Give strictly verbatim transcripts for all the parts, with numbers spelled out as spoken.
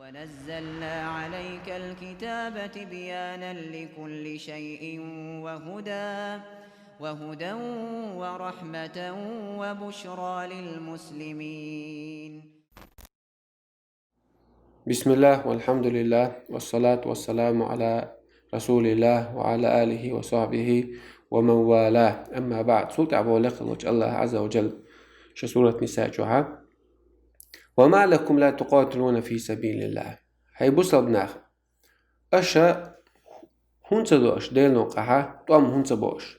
ونزلنا عليك الكتاب تبيانا لكل شيء وهدى وهدى ورحمة وبشرى للمسلمين. بسم الله والحمد لله والصلاة والسلام على رسول الله وعلى آله وصحبه ومن والاه. أما بعد. Цул тӀехьа боху лекха волчу АллахӀа Ӏазза ва Джалла шен сурат Ниса чохь: وما لكم لا تقاتلون في سبيل الله. ХӀей бусалба нах, аша хӀунда ца до аша Делан новкъахь тӀом, хӀунда ца бо аша?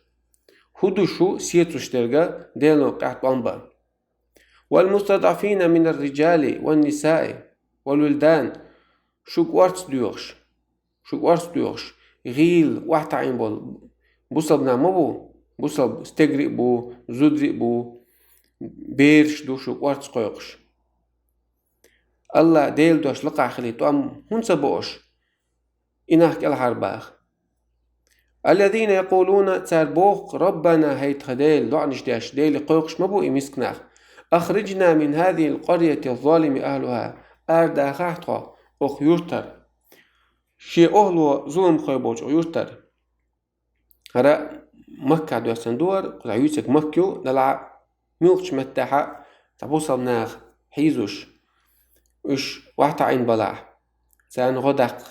ХӀун ду шу сецаш дерг Делан новкъахь тӀом бан? والمستضعفين من الرجال والنساء والولدان, шуьга орца доьхуш, шуьга орца доьхуш, гӀийла, охьатаӀийна болу бусалба нах ма бу, бусалба стегрий а бу, зударий а бу, бераш ду шуьга орца кхойкхуш. АллахӀ Делан дош лакхахь хилийта тӀом хӀунда ца бо аша? И нах кӀелхьарбаха. الذين يقولون, цара боху: ربنا, хӀей тхан Дела, доӀанаш деш, Деле кхойкхуш ма бу и миска нах: أخرجنا من هذه القرية الظالم أهلها, арадахахьа тхо окху юьртара, шен охӀло зуламхой болчу юьртара. ХӀара Маккахь доьссина ду хӀара, кхузахь юьйцург Макка ю, делахь муьлххачу меттехь а цхьа бусалба нах хьийзош, уьш охьатаӀийна балахь, царна гӀо даккха,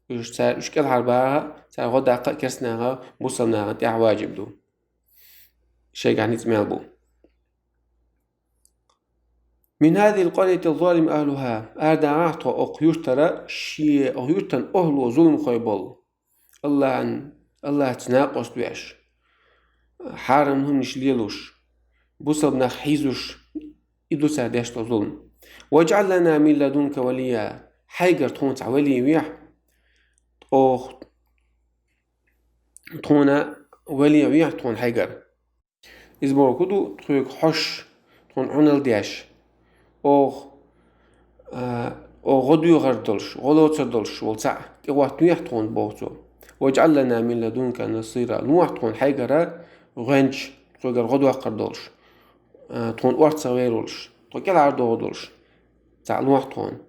уьш, цара, уьш кӀелхьарбаха, цара гӀо даккха а керстанаха бусалба нахана тӀехь важиб ду. Шайгахь ницкъ мел бу. من هذه القرية الظالم أهلها, арадахахьа тхо окху юьртара, шен, окху юьртан охӀло зуламхой болу. АллахӀан, АллахӀца накъост веш, хьарам хӀуманаш лелош, бусалба нах хьийзош, и ду цара деш долу зулам. واجعل لنا من لدنك وليا, хьайгара тхуна цхьа вали вехьа, оха тхуна вали вехьа тхуна хьайгара. Иза бохург хӀун ду, тхоьга хьожуш, тхуна Ӏуналла деш, оха, а, оха гӀо доьхур долуш, гӀо лоцур долуш волу цхьаъ тӀехӀоттавехьа тхуна, боху цо. واجعل لنا من لدنك نصيرا, лохьа тхуна хьайгара гӀоьнча, тхоьгара гӀо доккхур долуш, а, тхуна орцах вер волуш, тхо кӀелхьардохур долуш цхьаъ лохьа тхуна.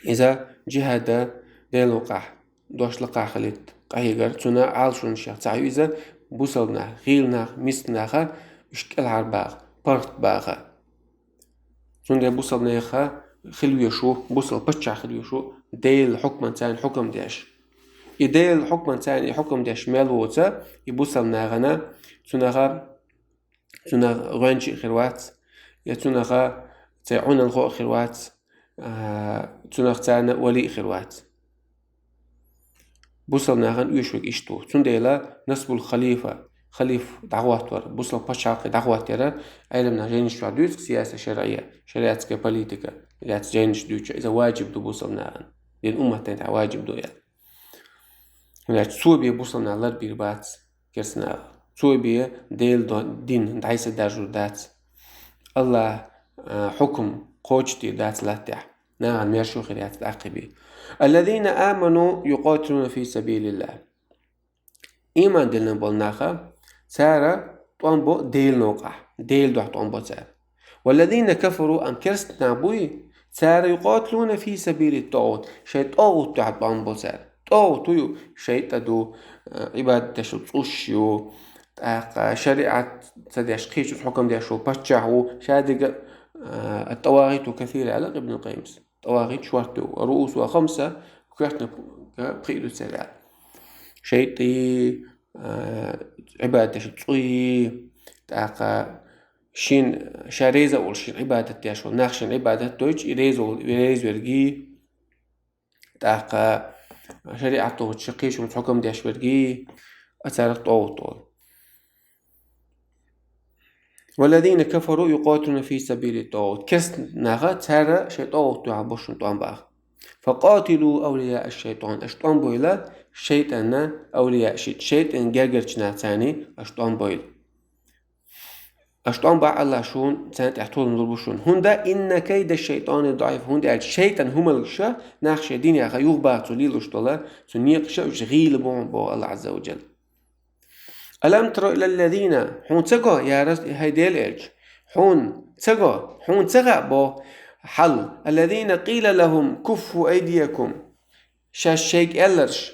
Иза жихӀад а Делан новкъахь дош лакхахь хилийта къахьегар, цунна Ӏалашонаш яха цхьаъ ю иза, бусалба нах, гӀийла нах, миска нах, уьш кӀелхьарбаха, паргӀатбаха. Цундела бусалба нехан хила везаш ву, бусалба паччахь хила везаш ву, Делан хьукманца царна хьукам деш. И Делан хьукманца царна и хьукам деш мел воцу, и бусалба нахана, цунах цунах гӀоьнча а хир вац, я цунах цхьа Ӏуналлехь а хир вац, а, цунах царна вали а хир вац. Бусалба нахана оьшург иштта ву. Цундела насбул халифа, халиф дӀахӀоттор, бусалба пачхьалкх дӀахӀоттор, Ӏеламнаха жайнаш чохь дуьйцу, сияса шарӀия, шариатская политика, яц жайнаш дуьйцу, иза важиб ду бусалба нахана. Дин умматана тӀехь важиб ду аьлла. ХӀунда аьлча цо бен бусалба нах ларбийр бац керстанаха. Цо бен Делан до-, дин дӀасадаржор дац. АллахӀан, а, хьукам кхочушдийр дац латтехь. Нахана маьршо хир яц тӀаккха бен. الذين آمنوا يقاتلون في سبيل الله. Ийман диллина болу наха, цара тӀом бо Делан новкъахь, Делан дуьхьа тӀом бо цара. والذين كفروا, амма керстанаш буй, цара يقاتلون في سبيل الطاغوت, шайн тӀагӀут дуьхьа тӀом бо цара. ТӀагӀут хӀун ю? ШайтӀа ду, а, Ӏибадат деш ву, цӀуш ю, тӀаккха шариӀат ца деш, кхечуьнца хьукам деш ву, паччахь ву, шадерг а, а, الطواغيت كثيرة аьлла Ибн Къаййимас. ТӀагӀут чорта ю. رؤوسها خمسة, коьртаниг пхиъ ду церан. ШайтӀий, а, Ӏибадат деш цӀуй, тӀаккха шен, ша реза а волуш, шен Ӏибадат деш волу нах шен Ӏибадат дойтуш, и реза волу, реза верг, тӀаккха шариӀат долчу кхечуьнца хьукам деш верг, а царах тӀагӀут олу. والذين كفروا يقاتلون في سبيل الطاغوت. Керстанаха, цара шайн тӀагӀут дуьхьа бу шуна тӀом баха. فقاتلوا أولياء الشيطان. Аша тӀом бойла шайтӀанан авлияашца, шайтӀанан гергарчу нахаца аша тӀом бойла. Аша тӀом бахь, АллахӀа шуна царна тӀехь толам лур бу шуна. ХӀунда إن كيد الشيطان ضعيف. ХӀунда аьлча шайтӀан хӀумалгаш нах шайн динехь юхабаха цо лелош долу, цуьнан некъаш уьш гӀийла бу боху АллахӀа Ӏазза ва Джалла. ألم تر إلى الذين, хьуна ца го, я Рас-, хӀай Делан элча, хьуна ца го, хьуна ца хаьа боху, Хьал. الذين قيل لهم كفوا أيديكم. Шаьш шайга аьллараш: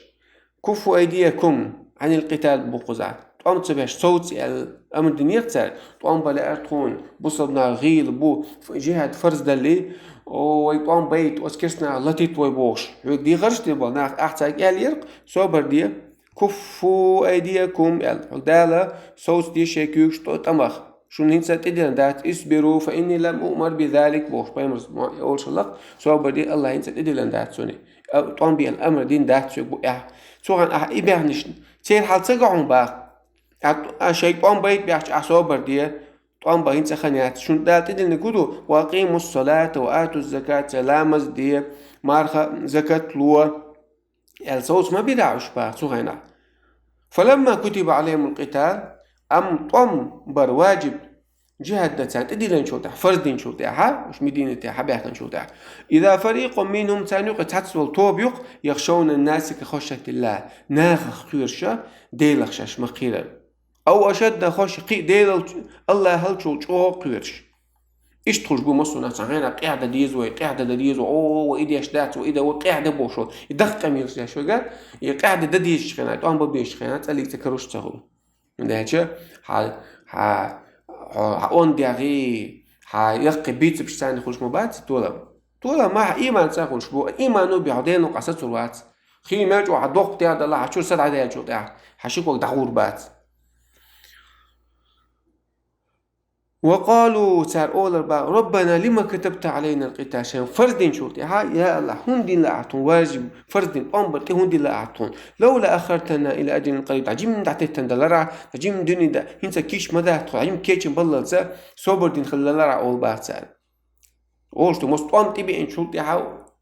كفوا أيديكم عن القتال, боху кхузахь. ТӀом ца беш совца аьлла, амр динера цара. ТӀом бан лаьара тхуна, бусалба нах гӀийла бу, жихӀад фарз даллалц, о, вай тӀом байта, оцу керстанаха латийта вай бохуш. Хьоьга дехарш а дина болу нах, ахь цаьрга аьллера: собар де, كفوا أيديكم аьлла. Хьо Дала совцаде шайн куьйгаш тӀо-, тӀамах. Шуна хӀинца тӀедиллина дац, اصبروا فإني لم أؤمر بذلك бохуш, пайхамарс мо-, олуш хилла-кх, собар де, Аллах хӀинца тӀедиллина дац суна. А, тӀом бе аьлла амр дина дац соьга бу эхь. Цу хенахь ахь и бехнаш, церан хьал ца го хьуна боху. А, а шайга тӀом байта бехча, ахь собар де, тӀом бан хӀинца хан яц. Шуна Дала тӀедиллинарг хӀун ду? وأقيموا الصلاة وآتوا الزكاة, ламаз де, марха, закат ло. Аьлла, совца ма бира уьш боху цу хенахь. فلما كتب عليهم القتال, амма тӀом бар важиб, жихӀад дан царна тӀедиллинчул тӀаьхьа, фарз динчул тӀаьхьа, уьш Мединате хьабаьхкинчул тӀаьхьа. إذا فريق منهم, царна юкъа цхьацца волу тоба ю-кх, يخشون الناس كخشية الله, нахах кхоьруш, Делах шаьш ма кхерара. أو أشد خشية, кхин а Делал, Аллахьал чул чӀогӀа кхоьруш. Иштта хуьлуш бу массо а нах, цхьана хенахь къаьхьа дан деза вай, къаьхьа дан деза вай, о, вай и деш дац, вай и дан, вай къаьхьа дан бохуш волу. И даха къамелаш деш вайга, и къаьхьа дан дезачу хенахь, тӀом бан безачу хенахь, цӀа лиъча каруш ца хуьлу. ХӀунда аьлча хьан, хьан, хьан онда дегӀ, хьан яккхий бицепсаш царна хуьлуш ма бац толам. Толам ма хьан ийман ца хуьлуш бу, иймано бен хьо Делан къа сацор вац. Хи мел чӀогӀа хьан доккха тӀе а далахь, хьан чуьра садаӀа даьллачул тӀаьхьа, хьан ши ког дӀагӀур бац. وقالوا, цара олура боху: ربنا لم كتبت علينا القتال, шайна фарз динчул тӀаьхьа, я Аллахь, хӀунда дина лаахь тхуна важиб, фарз дина тӀом бар тӀе хӀунда дина лаахь тхуна? لولا أخرتنا إلى أجل قريب, дӀа жимма дӀатеттина даларахь, дӀа жимма дуьне дан, хӀинца кийча ма дац тхо, дӀа жимма кечам баллалца, собар дина хила ларахь олу боху цара. Олуш ду, массо а тӀом тӀебеанчул тӀаьхьа,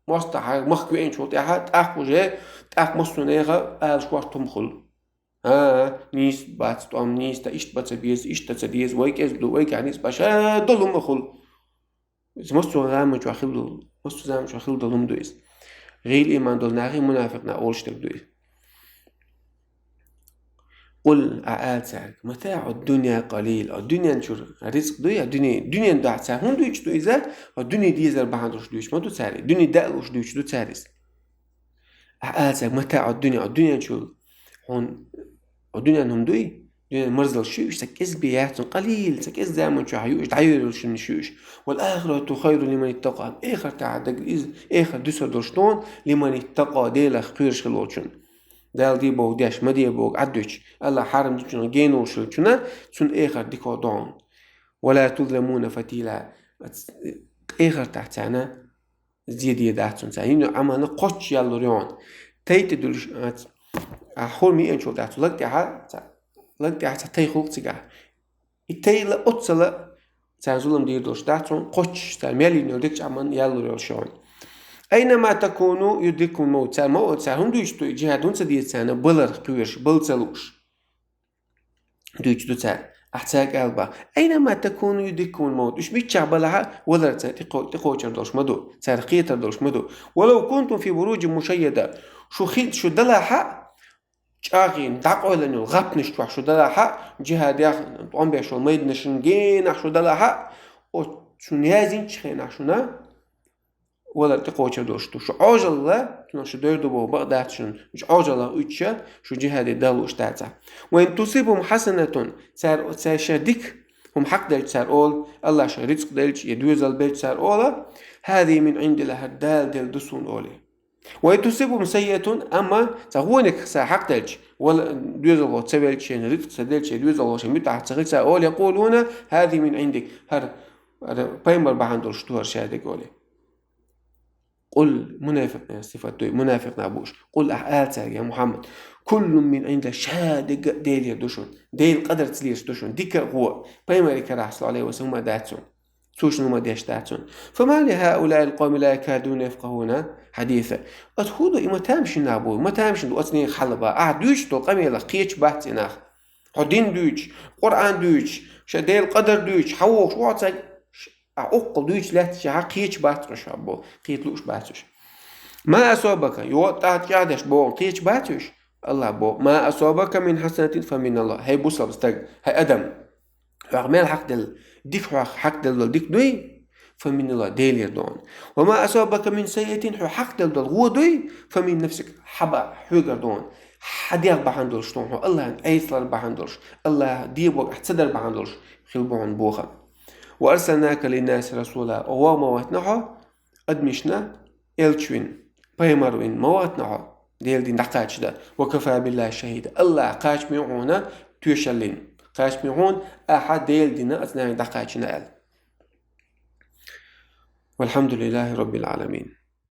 мостагӀа махка веанчул тӀаьхьа, тӀаккха уже, тӀаккха массо а нехан алашкахь тӀом хуьлу. ХӀан, нийса бац тӀом, нийса дан, иштта бан ца беза, иштта дан ца деза, вай кӀезиг ду, вайгахь нийса бан ша долу хӀума хуьлу. Иза массо а заманчохь хилла долу, массо а заманчохь хилла долу хӀума ду иза. ГӀийла ийман долу нахе мунафикъ нах олуш дерг ду иза. قل, ахь ала цаьрга: متاع الدنيا قليل, хьо дуьнен чуьра рицкъ дуй, хьо дуьне, дуьнен дуьхьа цара хӀунда дуьйцуш ду иза, хьо дуьне дезар бахьана долуш дуьйцуш ма ду цара, дуьне даа лууш дуьйцуш ду цара иза. Ахь ала цаьрга: متاع الدنيا, хьо дуьнен чуьра, хьуна, хьо дуьнен хӀума дуй, дуьнен марзаллаш ю уьш, цхьа кӀезиг бен яц хьуна, قليل, цхьа кӀезиг заманчохь ю уьш, дӀайоьрзуш ю уьш. والآخرة خير لمن اتقى, эхартахь дерг иза, эхарт дуьсур долуш ду хьуна, لمن اتقى, Делах кхоьруш хилла волчунна. Дала де бохург деш, ма де бохург Ӏад дуьтуш, Аллахь хьарам динчунах гена волуш хилчунна, цунна эхарт дика ду хьуна. ولا تظلمون فتيلا, эхартахь царна зе де дац хьуна царна. Йина йолу Ӏамална кхоччуш ял лур ю хьуна. Тай тӀе дуьллуш, а, ц-, а, хӀума йиъначул тӀаьхьа цу лаг тӀехьа, ца-, лаг тӀехьа цхьа тай хуьлу-кх цигахь. И тайла, оццала царна зулам дийр долуш дац хьуна, кхоччуш цара мел йина йолу дикачу Ӏамална ял лур йолуш ю хьуна. أينما تكونوا يدرككم الموت. Цара ма-, цара хӀунда дуьйцуш ду и, жихӀад хӀунда ца деза царна, баларх кхоьруш, бала ца лууш? Дуьйцуш ду цара. Ахь цаьрга ала боху: أينما تكونوا يدرككم الموت. Уьш миччахь балахь а, валар цара тӀекхо-, тӀекхочур долуш ма ду, царах кхетар долуш ма ду. ولو كنتم في بروج مشيدة. Шу хи-, шу далахь а, чӀагӀйина, дӀакъойлина йолу гӀапнаш чохь шу далахь а, жихӀадех тӀом беш йолу майданашна генахь шу далахь а, оцу шуна яздинчу хенахь шуна валар тӀекхочур долуш ду. Шу Ӏожалла, цунах шу дойр ду боху бакъ дац шуна. Уьш Ӏожаллах уьдуш, шу жихӀаде дӀалуш дацахь. وإن تصبهم حسنة, цара, цара шаьш дика хӀума хьакъ делча цара олу, Аллахь шайн рицкъ делча я доьзал белча цара олу: هذه من عند الله, хӀара Дала делла ду суна олий. وإن تصبهم سيئة, амма цхьа вониг цара хьакъ делча, вала доьзалхо ца велча, шайна рицкъ ца делча, я доьзалхо шайн муьтӀахь ца хилча цара олу: يقولون هذه من عندك, хӀара, хӀара пайхамар бахьана долуш ду хӀара шадерг олий. قل, мунафикъ, э, сифат ду, мунафикъ нах бу уьш. قل, ахь ала цаьрга, я Мухьаммад: كل من عند الله, ша дерг а Делера ду шуна. Делан къадарца лелаш ду шуна. Дика а, вон а. Пайхамаран карахь, саллаллаху Ӏалайхи ва саллам, хӀума дац цунна. Цо шуна хӀума деш дац цунна. فما لهؤلاء القوم لا يكادون يفقهون حديثا. Оцу хӀун ду, и ма тамашийна нах бу, ма тамашийна ду оцу нехан хьал боху. Ахь дуьйцуш долу къамелах кхеташ бац и нах. Хьо дин дуьйцуш, Къуръан дуьйцуш, шайн Делан къадар дуьйцуш, хьан вохуш ву хьо цаьрга? Ш-, а, уккхул дуьйцуш лаьтташ хьан кхеташ бац уьш, хьан бо-, кхета лууш бац уьш. ما أصابك, йо, тӀаккха чӀагӀдеш боху, кхеташ бац уьш? Аллахь боху: ما أصابك من حسنة فمن الله. ХӀей бусалба стаг, хӀей адам, хьох мел хьакъ делла, дика хьох хьакъ делла дика дуй? فمن الله, Делера ду хьона. وما أصابك من سيئة, хьо хьакхаделла дола гӀо дуй, فمن نفسك, хьа ба-, хьоьгара ду хьона. Хьа дегӀ бахьан долаш ду хьона, АллахӀа Ӏийсалар бахьан долаш, АллахӀа дегӀ бог ахь ца дар бахьан долаш хила ба хьона бохам. وأرسلناك للناس رسولا, ва ма вахийтина хьо адамашна элча вина, пайхамар вина ма вахийтина хьо, Делан дин дӀакхача дар. وكفى بالله شهيدا, АллахӀ кхачаме ва хьона тоьшаллин, кхачаме ва хьона ахьа Делан дин оцу наха дӀакхачийна аьлла. والحمد لله رب العالمين.